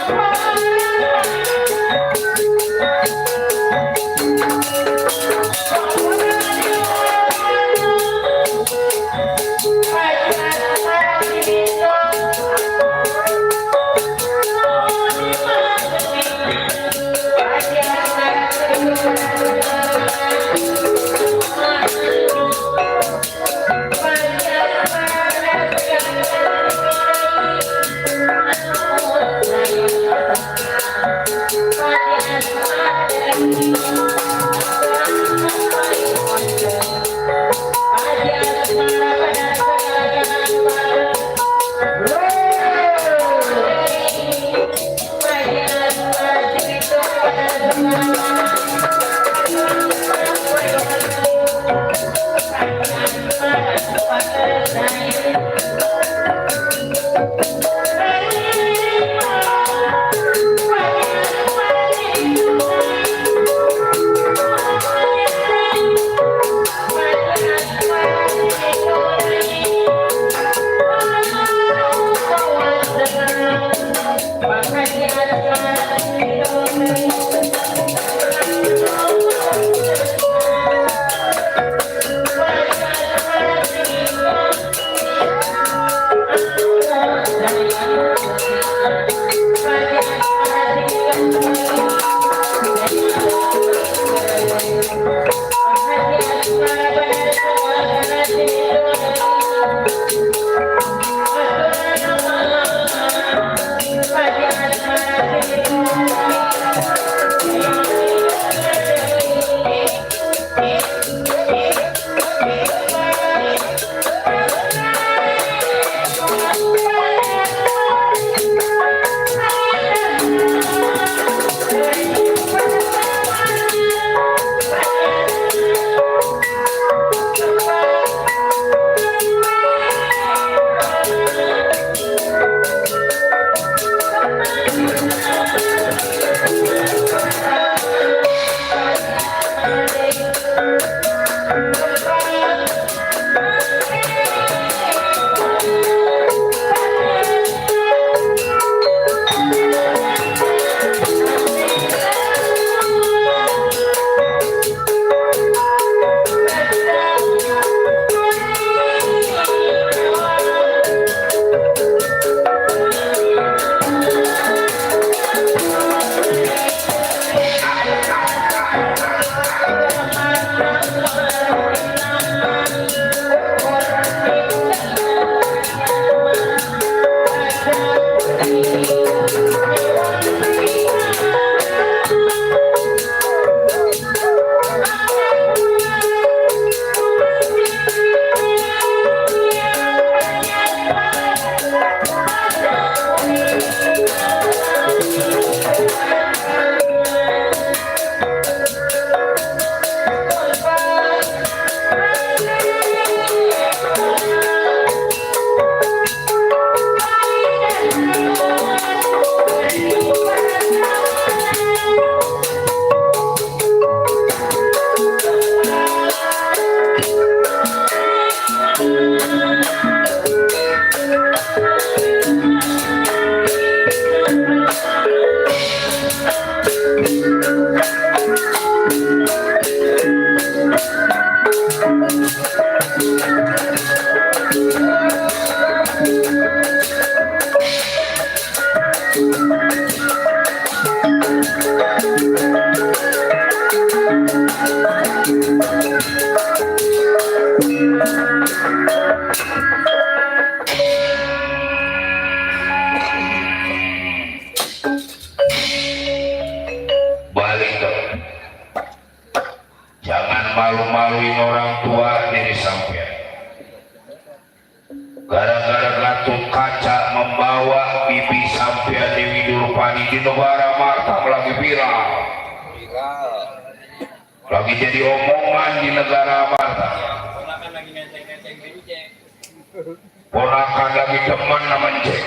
Bye. malu-maluin orang tua diri sampean. Gara-gara Gatot Kaca membawa bibi sampean Dewi Durpani di negara Marta lagi viral, lagi jadi omongan di negara Marta. Ponakan lagi teman namanya cek.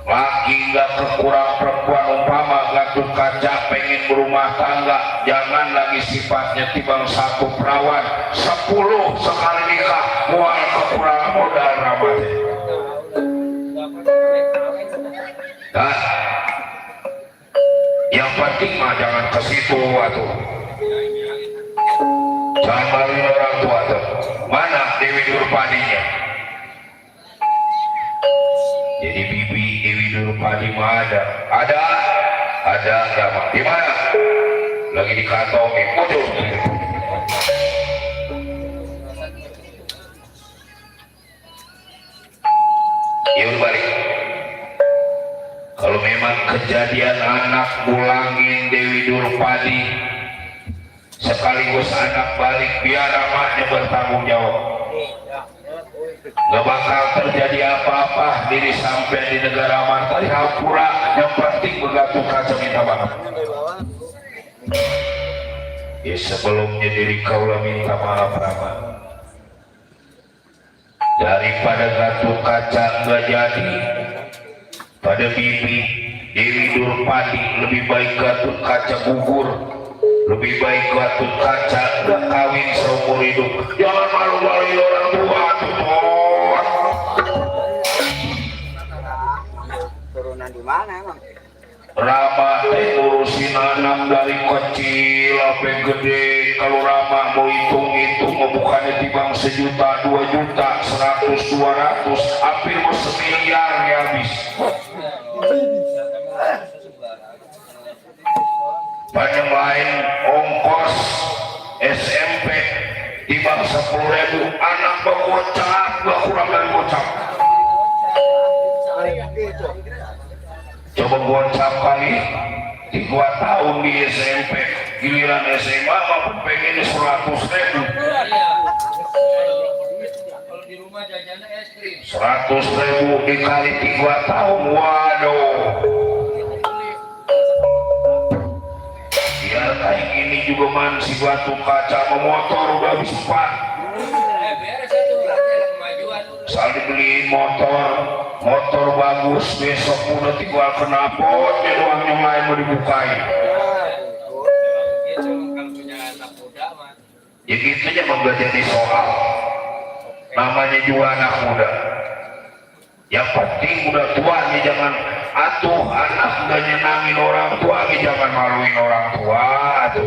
Lagi nggak kekurang perempuan umpama Gatot Kaca pengen berumah tangga, jangan lagi sifatnya timbang satu perawan 10 sekali nikah mual kekurangan modal ramadhan. Dan yang penting mah jangan ke situ atuh. Jangan maluin orang tua tuh. Mana Dewi Durpaninya? Jadi bibi Dewi Durpani mah ada enggak? Di mana? Lagi di kantongi, muncul. Yuk balik. Kalau memang kejadian anak pulangin Dewi Durpani sekaligus anak balik, biar amaknya bertanggung jawab. Gak bakal terjadi apa-apa diri sampai di negara Marta di Hampura. Yang penting Gatot Kaca minta maaf. Ya sebelumnya diri kaulah minta maaf Rama. Daripada Gatot Kaca nggak jadi pada bibi Dewi Durpani, lebih baik Gatot Kaca gugur. Lebih baik Gatot Kaca nggak kawin seumur hidup. Jangan malu-maluin orang tua tuh. Rama teh ngurusin anak dari kecil sampai gede. Kalau Rama mau hitung-hitung bukannya timbang 1 juta, 2 juta, 100, 200, hampir mau 1 miliar ya habis. Banyak lain ongkos SMP timbang 10.000, anak bergocap gak kurang dari gocap. Coba gocap kali 3 tahun di SMP, giliran SMA maupun pengen 100.000. Kalau di rumah jajannya es krim 100.000 dikali 3 tahun, waduh. Biar kayak gini juga man si batu kaca motor udah habis 4. beres itu kemajuan. Asal dibeliin motor bagus, besok udah tinggal knalpot ya doang yang lain mau dibukain. Gitu kalau punya anak muda mah. Ya gitu aja nggak jadi soal. Namanya juga anak muda. Yang penting udah tuanya jangan atuh anak udah nyenangin orang tua, jangan maluin orang tua atuh.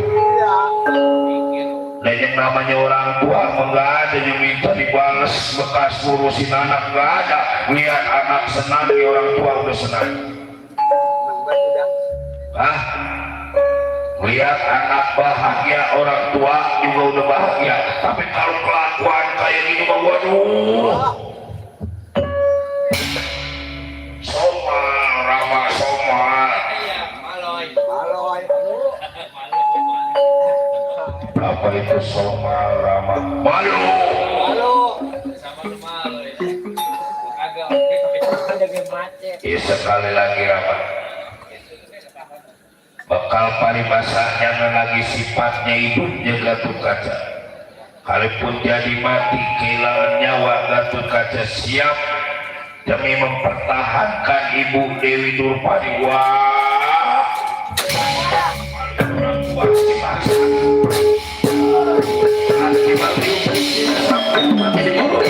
Dan yang namanya orang tua enggak ada yang minta dibales bekas ngurusin anak, enggak ada. Lihat anak senang di orang tua udah senang. Hah? Lihat anak bahagia orang tua juga udah bahagia. Tapi kalau kelakuan kayak gini mah waduh. Somal, Rama somal. Iya, maloy. Apa itu somal, Rama? Malu. Sama lu maloy. Kagak. Ya sekali lagi Rama. Bakal paribasanya lagi sifatnya hidupnya Gatot Kaca. Kalaupun jadi mati kehilangan nyawa, Gatot Kaca siap demi mempertahankan Ibu Dewi Durpadi. Wah, orang tua si masa. Hati mati sampai mati di mulut.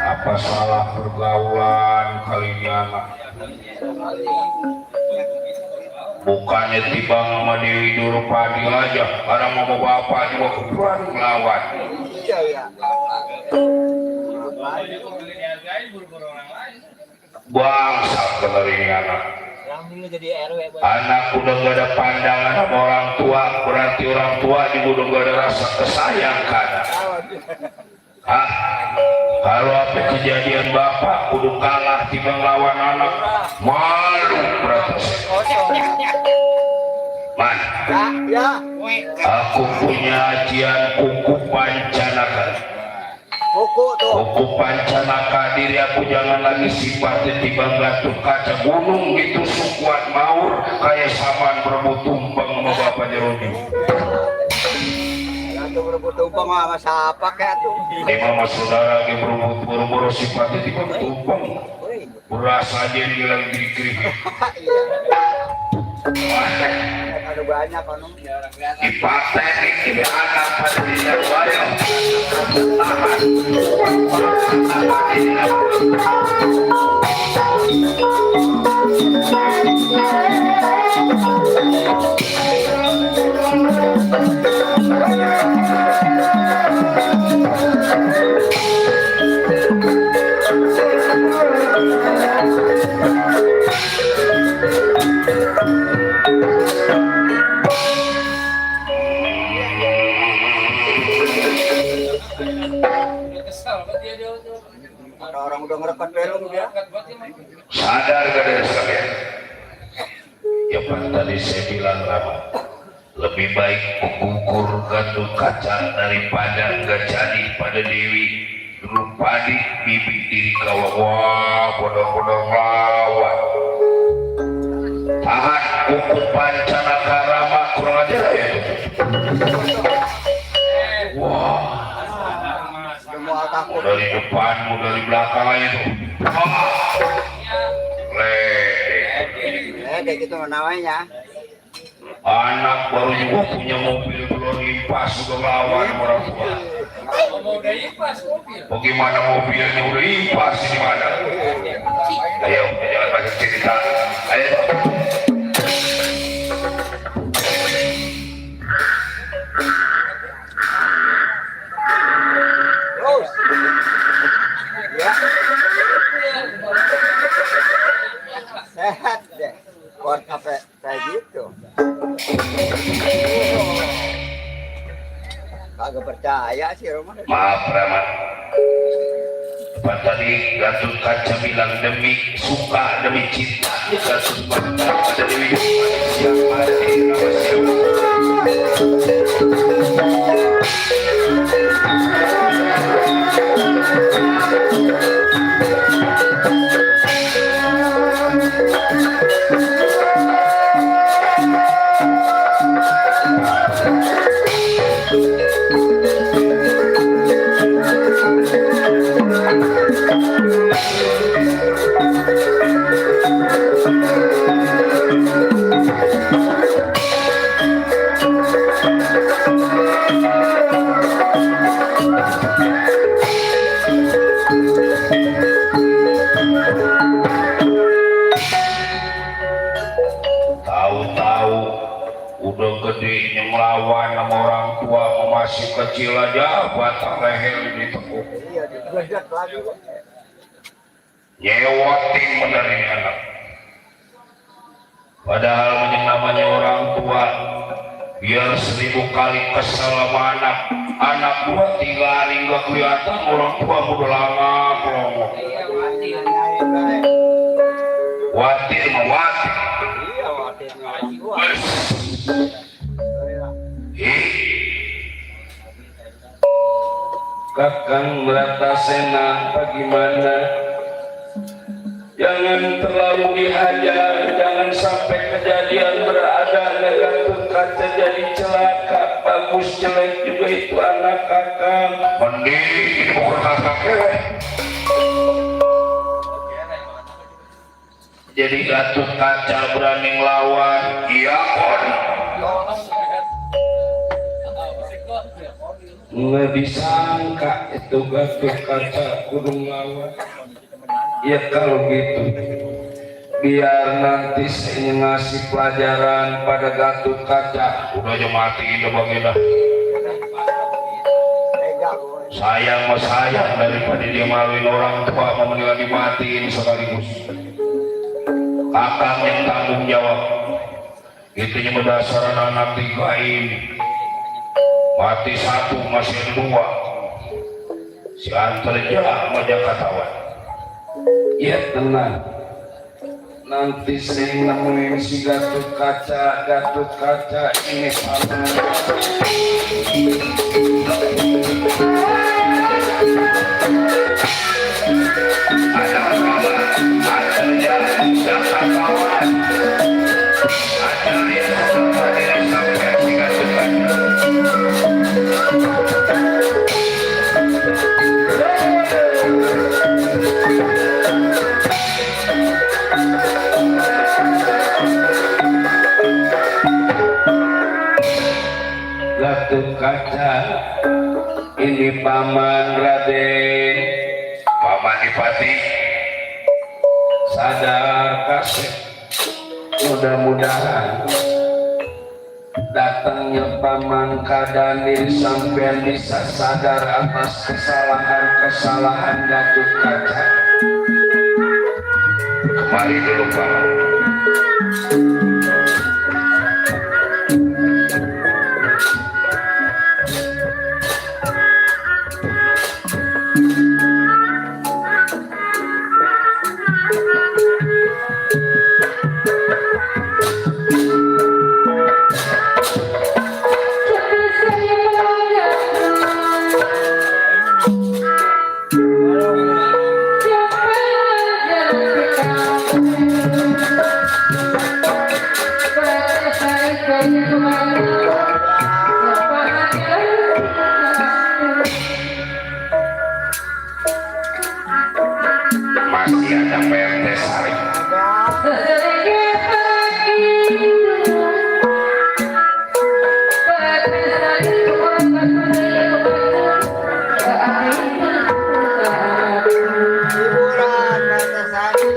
Apa salah pergaulan kalinya anak? Bukannya tibang sama Dewi Durpadi aja, karena mau bapak juga keburan melawan. Bangsa bener ini anak. Anak udah gak ada pandangan sama orang tua, berarti orang tua juga udah gak ada rasa kesayangkan. ah kalau apa kejadian bapak kudu kalah timbang lawan anak malu beratus man Ya. aku punya ajian kuku pancanaka. Buku tuh. Kuku pancanaka diri aku jangan lagi sifatnya timbang Gatot Kaca gunung gitu sukuat maur kayak saman berebut tumpeng sama bapak Jeroni. Itu berebut tumpeng sama siapa kayak tuh. Ini mama saudara lagi berebut buru-buru sifatnya timbang tumpeng. Beras aja dia lagi dikiri. Ada banyak kan. Ipatenik ini anak pada dirinya bayang. Kesal berarti dia tuh. Ada orang udah ngerekat belum dia. Dekat banget ya, Mas. Sadar gak dari sekalian? Ya Pak tadi saya bilang lama. Lebih baik kukur Gatot Kaca daripada gak jadi pada Dewi. Dulu padi bibi diri kawa wah bodoh-bodoh lawan. Tahan kuku pancanaka rama kurang ajar ya. Wah. Semua takut. Dari depanmu dari belakang aja tuh. Kayak gitu namanya. Anak baru juga punya mobil belum impas sudah lawan orang tua. Mau udah impas mobil. Bagaimana mobilnya udah impas di mana? Ayo jangan banyak cerita. Ayo. Terus. Ya. Sehat deh. Buat sampai kayak gitu. Kagak percaya sih Roman. Maaf Rahmat. Pak tadi Gatot Kaca bilang demi suka demi cinta Gatot Kaca pada Dewi siap mati nama siapa. Tahu-tahu udah gede ngelawan sama orang tua masih kecil aja batang leher ditekuk. Iya, digedak lagi. Nyewatin bener ini anak. Padahal namanya orang tua biar 1000 kali kesel sama anak gua 3 hari nggak kelihatan orang tua udah lama kelongok. Iya, mati. Watir mah watir. Iya, wakilnya orang tua. Ih. Kakang Meratasena bagaimana? Jangan terlalu dihajar, jangan sampai kejadian berada Gatot Kaca jadi celaka. Bagus jelek juga itu anak kakang. Mending bukan kakak. Jadi Gatot Kaca berani ngelawan, iya kon. Nggak disangka itu Gatot Kaca kudu ngelawan. Ya kalau gitu, biar nanti saya ngasih pelajaran pada Gatot Kaca. Udah aja matiin bagian dah. Sayang mah sayang daripada dia maluin orang tua mau menilai dimatiin sekaligus. Kakang yang tanggung jawab. Itunya berdasarkan anak 3 ini. Mati 1 masih ada 2. si antarja maja katawan ya tenang nanti sering nemuin si Gatot Kaca ini sama ada kawan antarja kawan ada yang sama dengan sampai si Gatot Kaca Gatot Kaca ini paman Raden paman Dipati sadar kasih mudah-mudahan datangnya paman Kadanil sampean bisa sadar atas kesalahan Gatot Kaca kemari dulu paman masih ada PRT Sari Hiburan Antasari.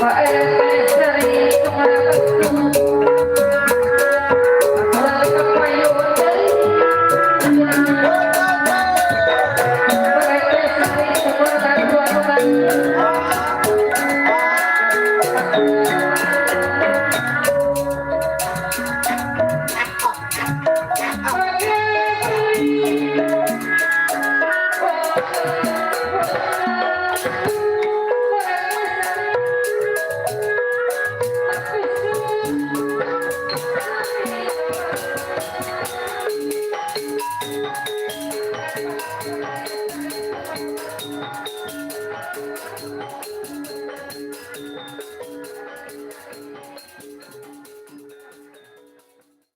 Pak RT dari Tunggal